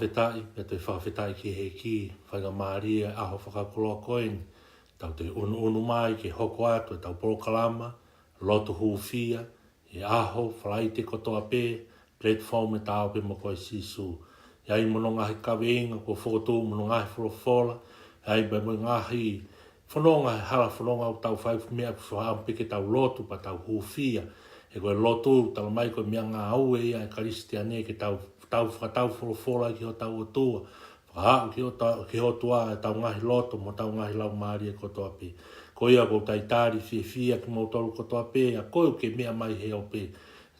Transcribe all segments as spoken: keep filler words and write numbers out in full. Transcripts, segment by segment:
Fakafetaʻi, pea toe fakafetaʻi ki he ʻEiki, faingamālie ʻaho fakakoloa ko eni. Tau toe ʻunuʻunu mai ke hoko atu ʻetau polokalama, Lotu Hūfia, he ʻaho Falaite kotoa pē, platform ʻe Taʻo Pē Mo Koe Sīsū. ʻI ai mo hono ngaahi kaveinga kuo fokotuʻu mo hono ngaahi folofola, ʻi ai pē mo e ngaahi fononga he hala fononga ʻoku tau fai, meʻa ʻoku fakaʻamu pē ke tau lotu pea tau hūfia. He ko e lotu, talamai ko e meʻangāue ia ʻa e Kalisitiane ke tau, tau fakatau folofola ki hotau ʻOtua. Fakaaʻu ki hota-, ki he ʻOtua ʻetau ngaahi loto mo hotau ngaahi laumālie kotoa pē. Ko ia ʻoku ou talitali fiefia kimoutolu kotoa pē, ʻa koe ʻoku ke meʻa mai he ope.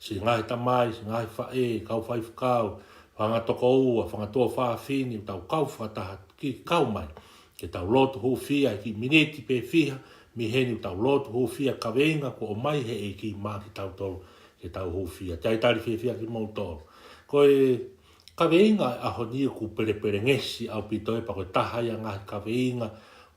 Siʻi ngaahi tamai, siʻi ngaahi faʻē, kau faifekau, fanga tokoua, fanga tuofāfine, tau kau fakataha ke kau mai. Ke tau lotu hūfia he kiʻi miniti pē fiha, mei heni tau lotu hūfia kaveinga kuo ʻomai he ʻEiki maʻa kitautolu ke tau hūfia. Talitali fiefia kimoutolu. Ko e kaveinga ʻo e ʻaho ni ʻoku pelepelengesi ʻaupito ia pea ko e taha ia ʻa e ngaahi kaveinga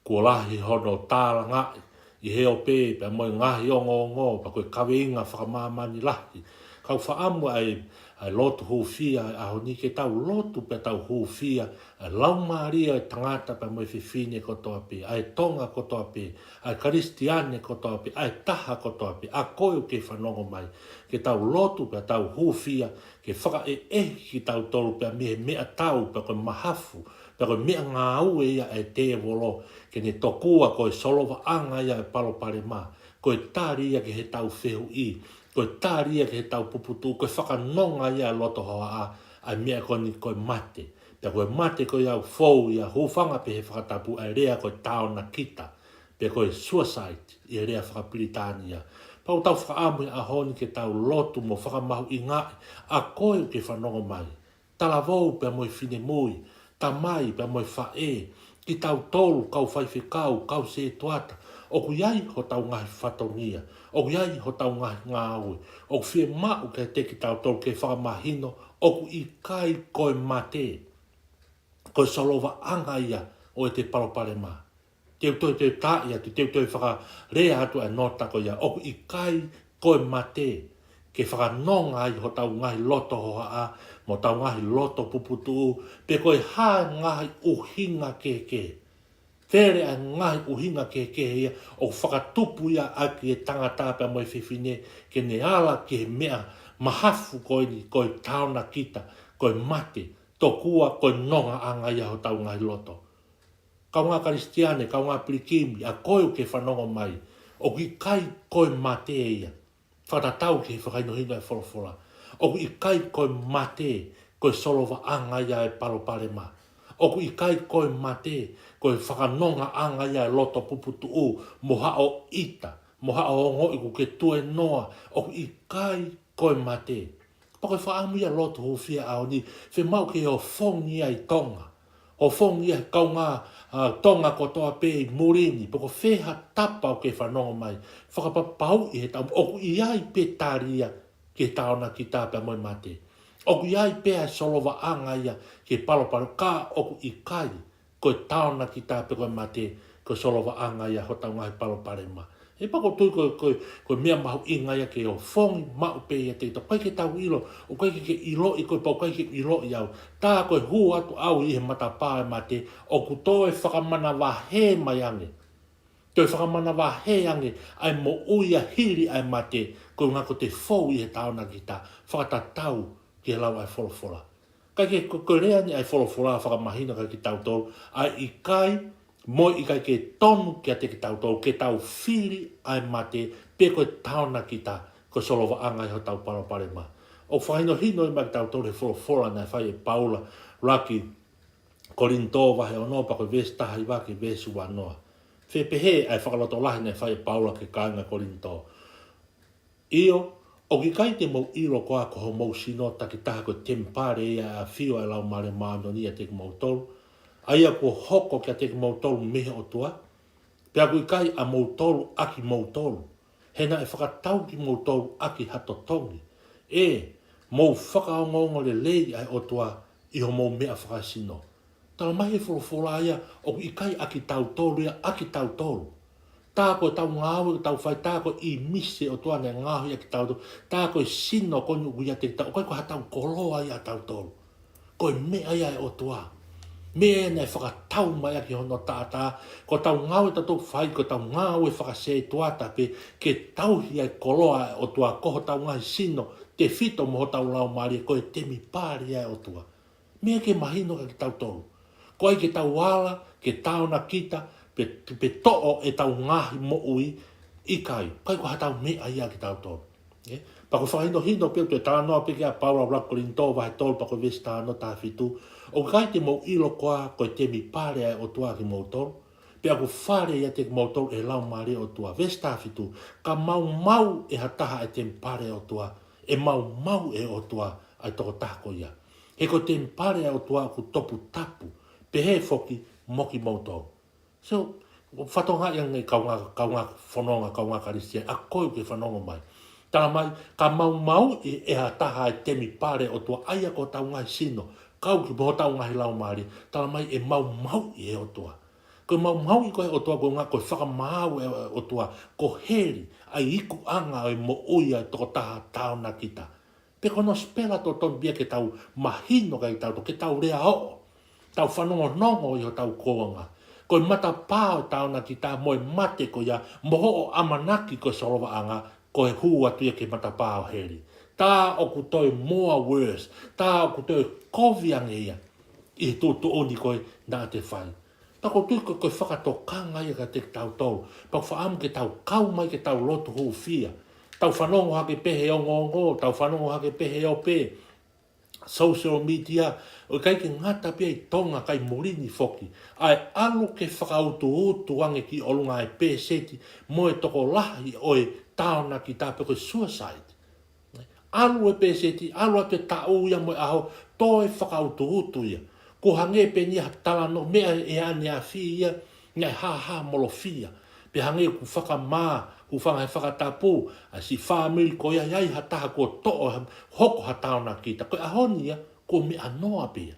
kuo lahi hono tālangaʻi ʻi he ope pea mo e ngaahi ongoongo, pea ko e kaveinga fakamāmani lahi. Kau fakaʻamu ʻa e, ʻa e lotu hūfia ʻo e ʻaho ni ke tau lotu pea tau hūfia ʻa e laumālie ʻo e tangata pea mo e fefine kotoa pē, ʻa e Tonga kotoa pē, ʻa e Kalisitiane kotoa pē, ʻa e taha kotoa pē, ʻa koe ʻoku ke fanongo mai. Ke tau lotu pea tau hūfia, ke fakaʻehiʻehi kitautolu pea mei he meʻatau, pea ko e mahafu, pea ko e meʻangāue ia ʻa e tēvolo, ke ne tokua ko e solovaʻanga ia ʻo e palopalema, ko e tali ia ki heʻetau fehuʻi, ko e tali ia ki heʻetau puputuʻu, ko e fakanonga ia ʻa e loto hohaʻa ʻa e meʻa ko eni ko e mate. Pea ko e mate ko ia ʻoku fou ia, hūfanga pē he fakatapu ʻa e lea ko e taonakita, pe ko e suicide ʻi he lea fakapilitānia. Pea ʻoku tau fakaʻamu he ʻaho ni ke tau lotu mo fakamahuʻingaʻi ʻa koe ʻoku ke fanongo mai, talavou pea mo e finemui, tamai pea mo e faʻē, kitautolu kau faifekau, kau sētuata, ʻoku ʻi ai hotau ngaahi fatongia, ʻoku ʻi ai hotau ngaahi ngāue, ʻoku fiemaʻu kiate kitautolu ke fakamahino ʻoku ʻikai ko e mate ko e solovaʻanga ia ʻo ʻete palopalema. Te u toe toe taʻi atu, te u toe fakalea atu ʻa e nota ko ia, ʻoku ʻikai ko e mate ke fakanonga ai hotau ngaahi loto hohaʻa, mo hotau ngaahi loto puputuʻu, pe ko e hā e ngaahi ʻuhinga kehekehe. Fele ʻa e ngaahi ʻuhinga kehekehe ia ʻoku fakatupu ia ʻaki e tangata pea mo e fefine ke ne ala ki he meʻa mahafu ko eni, ko e taonakita, ko e mate, tokua ko e nongaʻanga ia hotau ngaahi loto. Kaungā Kalisitiane, kaungā pilikimi, ʻa koe ʻoku ke fanongo mai, ʻoku ʻikai ko e mate ia. Fakatatau ki he fakahinohino ʻa e folofola, ʻoku ʻikai ko e mate ko e solovaʻanga ia ʻo e palopalema. ʻOku ʻikai ko e mate ko e fakanongaʻanga ia ʻo e loto puputuʻu, mo haʻo ʻita, mo haʻo ongoʻi ʻoku ke tuēnoa, ʻoku ʻikai ko e mate. Pea ko e fakaʻamu ia lotu hūfia ʻaho ni, fiemaʻu ke ofongi ia ʻi Tonga. Ofongi ia he kaungā, ʻa, Tonga kotoa pē ʻi muli ni, pe ko fē ha tapa ʻoku ke fanongo mai. Fakapapauʻi he taimi ʻoku ʻi ai pē tali ia ki he taonakita pea mo e mate. ʻOku ʻi ai pē ʻa e solovaʻanga ia ki he palopalema, ka ʻoku ʻikai ko e taonakita pe ko e mate ko e solovaʻanga ia hotau ngaahi palopalema. He pea ʻoku ou tui ko, ko, ko e meʻa mahuʻinga ia ke ofongi maʻu pē ia ʻiate kitautolu, ʻikai ke tau ʻilo, ʻoku ʻikai ke ke ʻiloʻi koe pea ʻoku ʻikai ke u ʻiloʻi au. Tā ko e hū atu au ʻi he matapā ʻo e mate, ʻoku toe fakamanavahē mai ange. Toe fakamanavahē ange ʻa e moʻui ʻa hili ʻa e mate, ko e ʻuhinga ko ʻete fou ʻi he taonakita, fakatatau ki he lau ʻa e folofola. Kae kehe ko, ko e lea eni ʻa e folofola fakamahino kiate kitautolu, ʻa e ʻikai mo e ʻikai ke tonu kiate kitautolu ke tau fili ʻa e mate pe ko e taonakita ko e solovaʻanga ia hotau palopalema. ʻOku fakahinohino ia maʻa kitautolu he folofola naʻe fai ʻe Paula, ʻuluaki Kolinitō vahe ono pea ko e veesi taha hiva ki he veesi ua noa. Fēpehē ʻa e fakalotolahi naʻe fai ʻe Paula ki he kāinga Kolinitō. ʻIo, ʻoku ʻikai te mou ʻilo koā ko homou sino takitaha ko e temipale ia ʻa e ʻafio ʻa e Laumālie Māʻoniʻoni ʻiate kimoutolu, ʻa ia kuo hoko kiate kimoutolu mei he ʻOtua, pea ʻoku ʻikai ʻamoutolu ʻakimoutolu, he naʻe fakatau kimoutolu ʻaki ha totongi. ʻE, mou fakaongoongo lelei ʻa e ʻOtua ʻi homou meʻa fakasino. Talamai he folofola ia, ʻoku ʻikai ʻa kitautolu ia, ʻa kitautolu. Tā ko ʻetau ngāue, tau fai, tā ko e ʻīmisi ʻo e ʻOtua naʻe ngaohi ʻa kitautolu, tā ko e sino ko eni ʻoku ʻiate kitautolu, ʻoku ʻikai ko haʻatau koloa ia ʻatautolu. Ko e meʻa ia ʻa e ʻOtua. Meʻa ia naʻe fakatau mai ʻaki hono taʻataʻa, ko ʻetau ngāue ʻoku tau fai, ko ʻetau ngāue fakasētuata pē, ke tauhi ʻa e koloa ʻa e ʻOtua, ko hotau ngaahi sino, tefito mo hotau laumālie, ko e temipale ia ʻa e ʻOtua. Meʻa ke mahino kiate kitautolu. ʻOku ʻikai ke tau ala, ke taonakita, pe, pe toʻo ʻetau ngaahi moʻui, ʻikai. ʻIkai ko haʻatau meʻa ia kiate kitautolu. ʻE? Pea ko e fakahinohino pē ʻoku toe talanoa pē ki ai ʻa Paula ʻi he ʻuluaki Kolinitō vahe tolu pea ko e veesi taha ono taha fitu. ʻOku ʻikai te mou ʻilo koā, ko e temipale ʻa e ʻOtua ʻa kimoutolu. Pea ʻoku fale ʻiate kimoutolu ʻe he Laumālie ʻo e ʻOtua. Veesi taha fitu. Ka maumauʻi ʻe ha taha ʻa e temipale ʻo e ʻOtua, ʻe maumauʻi ʻe he ʻOtua ʻa e tokotaha ko ia. He ko e temipale ʻo e ʻOtua ʻoku toputapu, pehē foki mo kimoutolu. So, ʻoku fakatokangaʻi ange kaungā, kaungā fononga, kaungā Kalisitiane, ʻa koe ʻoku ke fanongo mai. Tala mai, ka maumauʻi ʻe ha taha ʻa e temipale ʻo e ʻOtua, ʻa ia ko hotau ngaahi sino, kau ki mo hotau ngaahi laumālie, tala mai ʻe maumauʻi ʻe he ʻOtua. Ko e maumauʻi ko ē ʻa e ʻOtua ko e ʻuhinga ko e fakamaau ʻa e ʻOtua, ko heli, ʻa e ikuʻanga ʻo e moʻui ʻa e tokotaha taonakita. Pea ko hono sipela totonu pē ia ke tau mahino kiate kitautolu, ke tau lea ʻo, tau fanongonongo ʻi hotau kuonga. Ko e matapā ʻo e taonakita mo e mate ko ia, mo hoʻo ʻamanaki ko e solovaʻanga, ko e hū atu ia ki he matapā ʻo heli. Tā ʻoku toe more worse, tā ʻoku toe kovi ange ia ʻi he tuʻutuʻuni ko ē naʻa te fai. Pea ʻoku ou tui ko e, ko e fakatokanga ia kiate kitautolu. Pea ʻoku ou fakaʻamu ke tau kau mai ke tau lotu hūfia. Tau fanongo hake pē he ongoongo, tau fanongo hake pē he ope, social media, ʻo ʻikai ke ngata pē ʻi Tonga kae ʻi muli ni foki. ʻA e ʻalu ke fakautuutu ange ki ʻolunga ʻa e pēseti mo e tokolahi ʻo e taonakita pe ko e suicide. ʻAlu e pēseti, ʻalu atu e taʻu ia mo e ʻaho, toe fakautuutu ia. Ko e hangē pē eni ha talanoa meʻa ʻe ʻaneafi ia, naʻe hāhāmolofia. Pea hangē ʻoku fakamā, ʻoku fanga he fakatapu, ʻa siʻi fāmili ko ia ʻi ai ha taha kuo toʻo, hoko ha taonakita. Ko e ʻaho ni ia, ko e meʻa noa pē ia.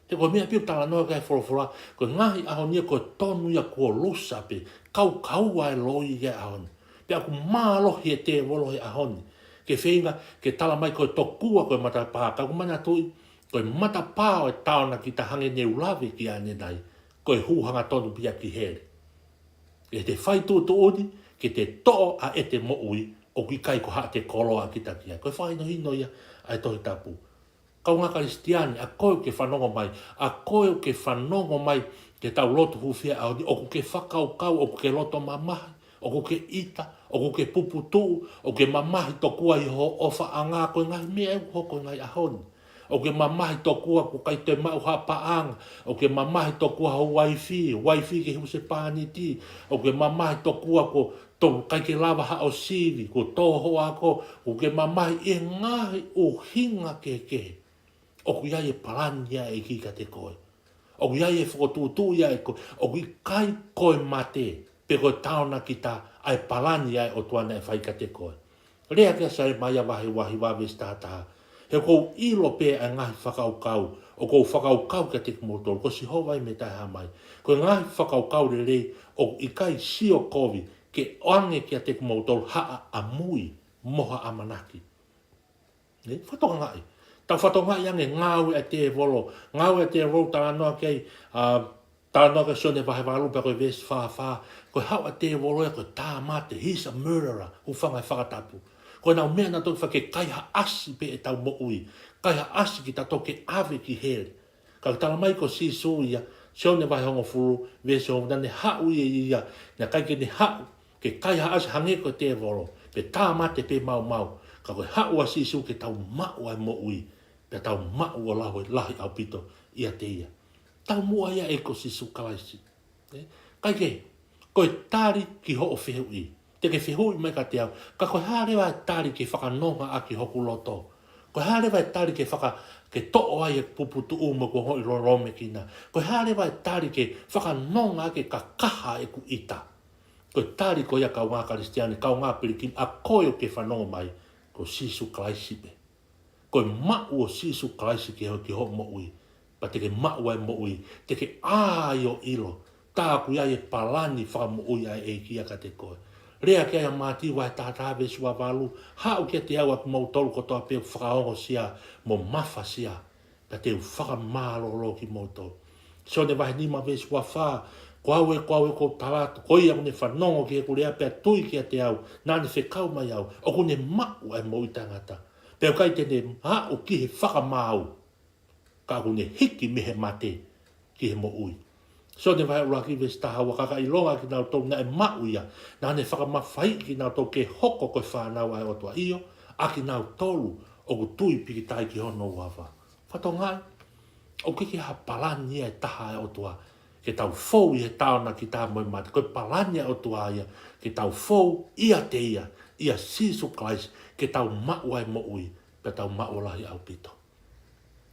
He ko e meʻa pē ʻoku talanoa ki ai e folofola, ko e ngaahi ʻaho ni ia ko e tonu ia kuo lusa pē, kaukaua e loi ia he ʻaho ni. Pea ʻoku mālohi e tēvolo he ʻaho ni. Ke feinga, ke tala mai ko e tokua ko e matapā, ka ʻoku manatuʻi, ko e matapā ʻo e taonakita hangē ne u lave ki ai ʻanenai, ko e hū hangatonu pē ia ki heli. ʻE te fai tuʻutuʻuni, ke te toʻo ʻa ʻete moʻui, ʻoku ʻikai ko haʻate koloa kita ki ai. Ko e fakahinohino ia ʻa e Tohi Tapu. Kaungā Kalisitiane, ʻa koe ʻoku ke fanongo mai, ʻa koe ʻoku ke fanongo mai, ke tau lotu hūfia he ʻaho ni, ʻoku ke fakakaukau, ʻoku ke loto mamahi, ʻoku ke ʻita, ʻoku ke puputuʻu, ʻoku ke mamahi tokua ʻi hoʻo ʻofaʻanga, ko e ngaahi meʻa ʻoku hoko he ngaahi ʻaho ni. ʻOku ke mamahi tokua kuo ʻikai toe maʻu ha paʻanga, ʻoku ke mamahi tokua ho uaifi, uaifi ke husepāniti, ʻoku ke mamahi tokua kuo ʻikai ke lava haʻo sivi, kuo tō hoʻo ako, ʻoku ke mamahi ʻi he ngaahi ʻuhinga kehekehe. ʻOku ʻi ai e palani ia ʻa e ʻEiki kiate koe. ʻOku ʻi ai e fokotuʻutuʻu ia ʻa koe. ʻOku ʻikai ko e mate, pe ko e taonakita ʻa e palani ia ʻa e ʻOtua naʻe fai kiate koe. Lea ki ai ʻa Selemaia vahe uahiva veesi tahataha. He ʻoku ou ʻilo pē ʻa e ngaahi fakakaukau ʻoku ou fakakaukau kiate kimoutolu, ko Sihova ia mei he Taʻehāmai. Ko e ngaahi fakakaukau lelei, ʻoku ʻikai sio kovi, ke ʻoange kiate kimoutolu ha ʻamui mo ha ʻamanaki. ʻE, fakatokangaʻi. Tau fakatokangaʻi ange ngāue ʻa e tēvolo. Ngāue ʻa e tēvolo talanoa ki ai, ʻa, talanoa ki ai Sione vahe valu pea ko e veesi fā fā. Ko e haʻu ʻa e tēvolo ia ko e tāmate, he's a murderer, hūfanga he fakatapu. Ko ʻenau meʻa naʻa nau fai ke kaihaʻasi pē ʻetau moʻui. Kaihaʻasi kitautolu ke ʻave ki heli. Ka ʻoku tala mai ko Sīsū ia, Sione vahe hongofulu, veesi hongofulu, naʻa ne haʻu ia, ia, naʻe ʻikai ke ne haʻu ke kaihaʻasi hangē ko e tēvolo, pe tāmate pe maumau, ka ko e haʻu ʻa Sīsū ke tau maʻu ʻa e moʻui, pea tau maʻu ʻo lahi, lahi ʻaupito ʻiate ia. Taumuʻa ia ʻa e ʻEiki ko Sīsū Kalaisi. ʻE, kae kehe, ko e tali ki hoʻo fehuʻi. Te ke fehuʻi mai kiate au, ka ko e hā leva e tali ke fakanonga ʻaki hoku loto? Ko e hā leva e tali ke faka-, ke toʻo ai e puputuʻu mo ʻeku ongoʻi lolomekina? Ko e hā leva e tali ke fakanonga ʻaki e kakaha ʻeku ʻita? Ko e tali ko ia kaungā Kalisitiane, kaungā pilikimi, ʻa koe ʻoku ke fanongo mai, ko Sīsū Kalaisi pē. Ko e maʻu ʻo Sīsū Kalaisi ki ho-, ki hoʻo moʻui. Pea te ke maʻu ʻa e moʻui, te ke ʻā ai ʻo ʻilo, tā ʻoku ʻi ai e palani fakamoʻui ʻa e ʻEiki ia kiate koe. Lea ki ai ʻa Mātiu vahe tahataha veesi uavalu, haʻu kiate au ʻa kimoutolu kotoa pē ʻoku fakaongosia mo mafasia. Ka te u fakamālōlō kimoutolu. Sione vahe nima veesi ua fā, ko au ē, ko au ē ʻoku ou tala atu, ko ia ʻoku ne fanongo ki heʻeku lea pea tui kiate au, naʻa ne fekau mai au, ʻoku ne maʻu ʻa e moʻui taʻengata. Pea ʻoku ʻikai te ne aʻu ki he fakamaau, ka ʻoku ne hiki mei he mate ki he moʻui. Sione vahe ʻuluaki veesi taha ua, ka ka ʻilonga kinautolu naʻe maʻu ia, naʻa ne fakamafaiʻi kinautolu ke hoko ko e fānau ʻa e ʻOtua, ʻio, ʻa kinautolu ʻoku tui pīkitai ki hono huafa. Fatongia, ʻoku ʻikai ke ʻi ai ha palani ia ʻe taha ʻa e ʻOtua ke tau fou ʻi he taonakita mo e mate. Ko e palani ʻa e ʻOtua ia ke tau fou ʻiate ia, ʻia Sīsū Kalaisi, ke tau maʻu ʻa e moʻui, pea tau maʻu ʻo lahi ʻaupito.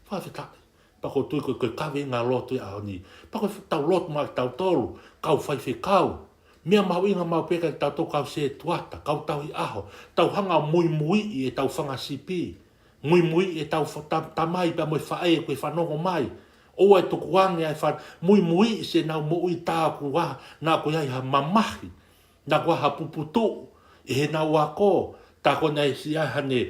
Fakafetaʻi. Pea ʻoku ou tui ko e, ko e kaveinga lotu ʻo e ʻaho ni. Pea ko ʻetau lotu maʻa kitautolu, kau faifekau. Meʻa mahuʻinga maʻu pē kiate kitautolu kau sētuata, kau tauhi ʻaho. Tau hanga ʻo muimuiʻi ʻetau fanga sipi. Muimuiʻi ʻetau fa-, ta-, tamai pea mo e faʻē ʻoku fanongo mai. ʻOua ʻe tukuange ʻa e fa-, muimuiʻi siʻenau moʻui tā ʻoku ʻi ai, naʻa ʻoku ʻi ai ha mamahi, naʻa ʻoku ʻi ai ha puputuʻu ʻi heʻenau ako, tā ko ē naʻe siʻi ʻi ai haʻane,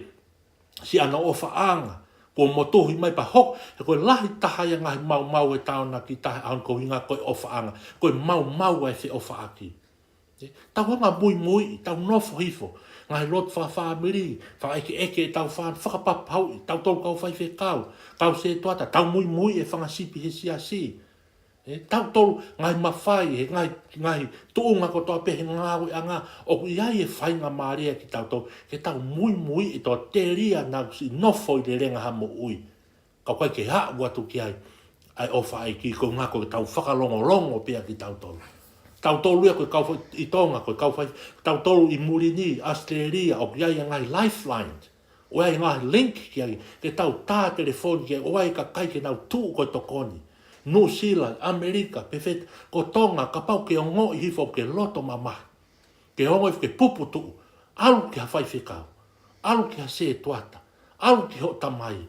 siʻi ʻene ʻofaʻanga, kuo motuhi mai pea hoko, he ko e lahi taha ia e ngaahi maumau ʻo e taonakita he ʻaho ni ko e ʻuhinga ko e ʻofaʻanga, ko e maumau ʻa e feʻofaʻaki. Ē, tau hanga ʻo muimuiʻi, tau nofo hifo, ngaahi lotu fakafāmili, fakaʻekeʻeke ʻetau fānau, fakapapauʻi, tautolu kau faifekau, kau sētuata, tau muimuiʻi e fanga sipi he siasi. Ē, tautolu ngaahi mafai, he ngaahi, ngaahi tuʻunga kotoa pē he ngāueʻanga, ʻoku ʻi ai e faingamālie kiate kitautolu ke tau muimuiʻi ʻetau telia naʻa ʻoku siʻi nofo ʻi he lelenga ha moʻui. Ka ʻoku ʻikai ke aʻu atu ki ai ʻa e ʻofa ʻa e ʻEiki, ko e ʻuhinga ko ʻetau fakalongolongo pē ʻa kitautolu. Tautolu ia ko e kau fai ʻi Tonga, ko e kau fai, tautolu ʻi muli ni, ʻAositelēlia, ʻoku ʻi ai e ngaahi lifeline, ʻoku ʻi ai e ngaahi link ki ai, ke tau tā telefoni ki ai, ʻoku ʻi ai e kakai ke nau tuʻu ko e tokoni. Nuʻusila, ʻAmelika, pehē foki ko Tonga, kapau ʻoku ke ongoʻi hifo ʻoku ke loto mamahi, ke ongoʻi hifo ʻoku ke puputuʻu, ʻalu ki ha faifekau, ʻalu ki ha sētuata, ʻalu ki hoʻo tamai,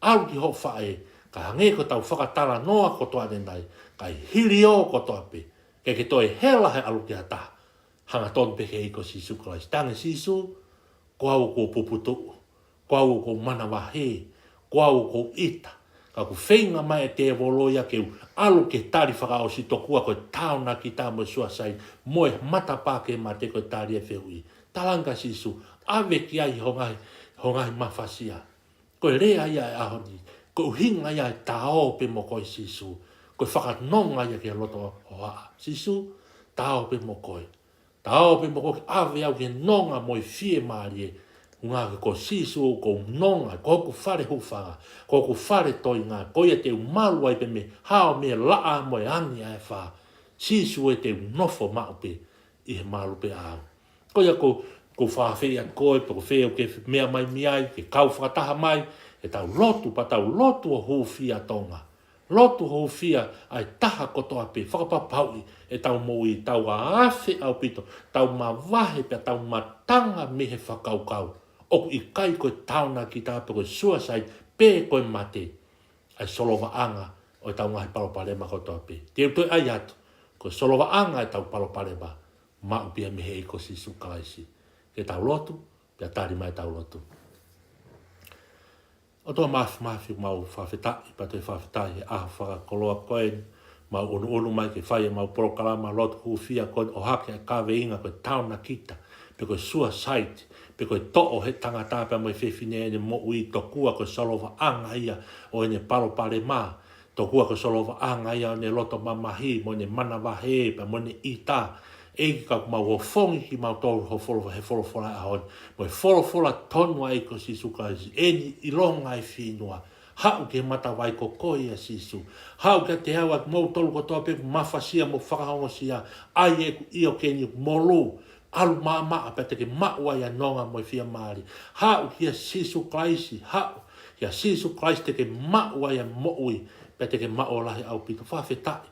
ʻalu ki hoʻo faʻē, kae hangē ko ʻetau fakatalanoa kotoa ʻanenai, kae hiliō kotoa pē, ke ke toe hela he ʻalu ki ha taha, hangatonu pē ki he ʻEiki ko Sīsū Kalaisi. Talaange ʻe Sīsū, ko au ʻoku ou puputuʻu, ko au ʻoku ou manavahē, ko au ʻoku ou ʻita. Ka ʻoku feinga mai e tēvolo ia ke u ʻalu ki he tali fakaʻosi, tokua ko e taonakita mo e suicide, mo e matapā ki he mate ko e tali e fehuʻi. Talaange ʻa Sīsū, ʻave ki ai hoʻo ngaahi, hoʻo ngaahi mafasia. Ko e lea ia ʻo e ʻaho ni, ko e ʻuhinga ia e tā ō pē mo koe Sīsū, ko e fakanonga ia ki he loto hohaʻa. Sīsū, tā ō pē mo koe. Tā ō pē mo koe ke ʻave au ki he nonga mo e fiemālie. ʻUhinga ko Sīsū ʻoku ou nonga, ko hoku fale hūfanga, ko hoku fale toenga, ko ia te u malu ai pē mei he hao, mei he laʻā mo e angi ʻa e afā. Sīsū ē, te u nofo maʻu pē ʻi he malu pē ʻaʻau. Ko ia ʻoku ou, ʻoku ou fakaafeʻi atu koe, pe ko fē ʻoku ke meʻa mai mei ai, ke kau fakataha mai, ke tau lotu, pea tau lotu ʻo hūfia Tonga. Lotu hūfia ʻa e taha kotoa pē, fakapapauʻi ʻetau moʻui, tau afe ʻaupito, tau mavahe pea tau matanga mei he fakakaukau ʻoku ʻikai ko e taonakita pe ko e suicide pe ko e mate ʻa e solovaʻanga ʻo ʻetau ngaahi palopalema kotoa pē. Te u toe ʻai atu, ko e solovaʻanga ʻetau palopalema, maʻu pē ia mei he ʻEiki ko Sīsū Kalaisi. Ke tau lotu, pea tali mai ʻetau lotu. ʻOtua Māfimafi, mau fakafetaʻi, pea toe fakafetaʻi he ʻaho fakakoloa ko eni, mau ʻunuʻunu mai ke fai ʻemau polokalama lotu hūfia ko eni ʻo hake ʻa e kaveinga ko e taonakita, pe ko e suicide, pe ko e toʻo ʻe he tangata pea mo e fefine ʻene moʻui, tokua ko e solovaʻanga ia ʻo ʻene palopalema, tokua ko e solovaʻanga ia ʻo ʻene loto mamahi, mo ʻene manavahē, pea mo ʻene ʻita. ʻEiki, ka ʻoku mau ʻofongi kimautolu ho folo-, he folofola ʻo e ʻaho ni, mo e folofola tonu ʻa e ʻEiki ko Sīsū Kalaisi, eni ʻilonga e fieinua. Haʻu ki he matavai ko koe ia Sīsū. Haʻu kiate au ʻa kimoutolu kotoa pē ʻoku mafasia mo fakaongosia, ʻai ʻeku ʻioke ni ʻoku molū, ʻalu maʻamaʻa pea te ke maʻu ai ʻa e nonga mo e fiemālie. Haʻu kia Sīsū Kalaisi, haʻu kia Sīsū Kalaisi te ke maʻu ai ʻa e moʻui, pea te ke maʻu ʻo lahi ʻaupito. Fakafetaʻi.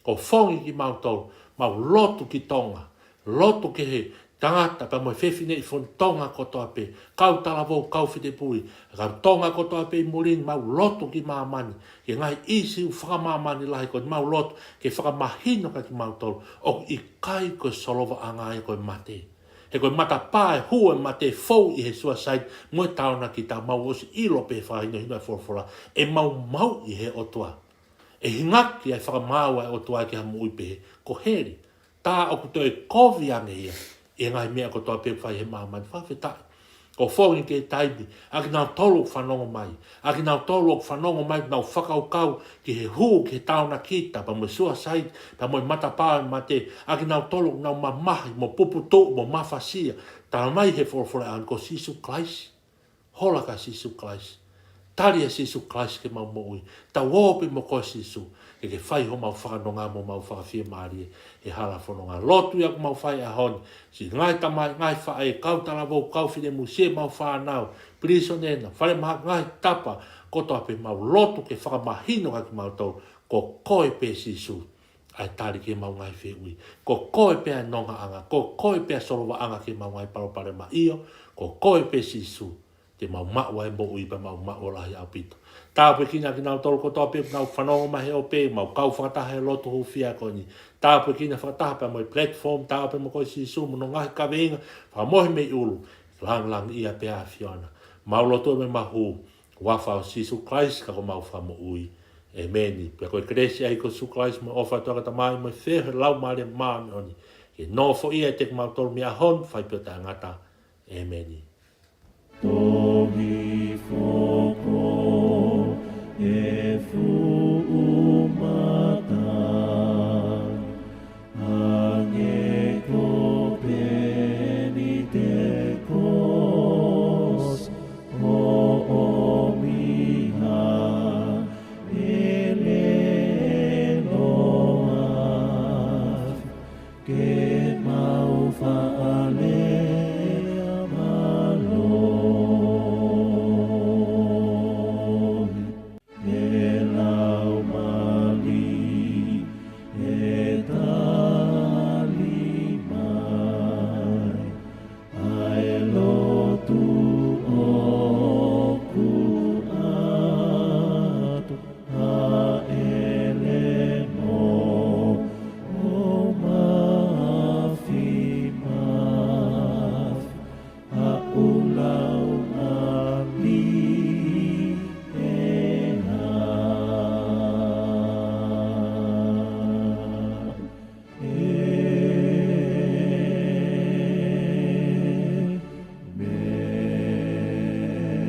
ʻOku ʻofongi kimautolu, mau lotu ki Tonga, lotu ki he tangata pea mo e fefine ʻi he fonua Tonga kotoa pē, kau talavou, kau fitepui, kau Tonga kotoa pē ʻi muli ni, mau lotu ki māmani, ki he ngaahi ʻīsiu fakamāmani lahi ko eni, mau lotu ke fakamahino kiate kimautolu ʻoku ʻikai ko e solovaʻanga ia ko e mate. He ko e matapā ʻe hū e mate, fou ʻi he suicide mo e taonakita, mau ʻosi ʻilo pē fakahinohino e folofola, ʻe mau maʻu ʻi he ʻOtua. ʻE hingaki ai fakamaau ʻa e ʻOtua ki ha moʻui pehē, ko heli. Tā ʻoku toe kovi ange ia ʻi he ngaahi meʻa kotoa pē ʻoku fai he māmani. Fakafetaʻi. Ko e founga ki he taimi, ʻa kinautolu ʻoku fanongo mai. ʻA kinautolu ʻoku fanongo mai, nau fakakaukau ki he hū, ki he taonakita, pea mo e suicide, pea mo e matapā ʻo e mate. ʻA kinautolu ʻoku nau mamahi, mo puputuʻu, mo mafasia. Talamai he folofola ʻa e ʻEiki ko Sīsū Kalaisi. Hola kia Sīsū Kalaisi. Tali ʻa Sīsū Kalaisi ke mau moʻui. Tau ō pē mo koe Sīsū. Ke ke fai homau fakanonga mo homau fakafiemālie he hala fononga. Lotu ia ʻoku mau fai he ʻaho ni. Siʻi ngaahi tamai, ngaahi faʻē, kau talavou, kau finemui, siʻemau fānau, pilīsone na, falemahaki, ngaahi tapa kotoa pē, mau lotu ke fakamahino kia kimautolu, ko koe pē Sīsū ʻa e tali ki heʻemau ngaahi fehuʻi. Ko koe pē ʻa e nongaʻanga, ko koe pē ʻa e solovaʻanga ki heʻemau ngaahi palopalema. ʻIo, ko koe pē Sīsū, te mau maʻu ʻa e moʻui pea mau maʻu ʻo lahi ʻaupito. Tāpuekina kinautolu kotoa pē ʻoku nau fanongo mai he ope, mau kau fakataha he lotu hūfia ko eni. Tāpuekina fakataha pea mo e platform, tā pē mo koe Sīsū mo hono ngaahi kaveinga, fakamohe mei ʻulu, langilangiʻia pē ʻa e ʻAfiona. Mau lotu mo e mahū, huafa ʻo Sīsū Kalaisi ko homau Fakamoʻui. ʻĒmeni. Pea ko e kelesi ʻa e ʻEiki ko Sīsū Kalaisi mo e ʻofa ʻa e ʻOtua ko e Tamai mo e feohi ʻa e Laumālie Māʻoniʻoni, ke nofoʻia ʻiate kimautolu mei he ʻaho ni ʻo fai pē ʻo taʻengata. ʻĒmeni. Tohi foʻou ʻe fuʻu ma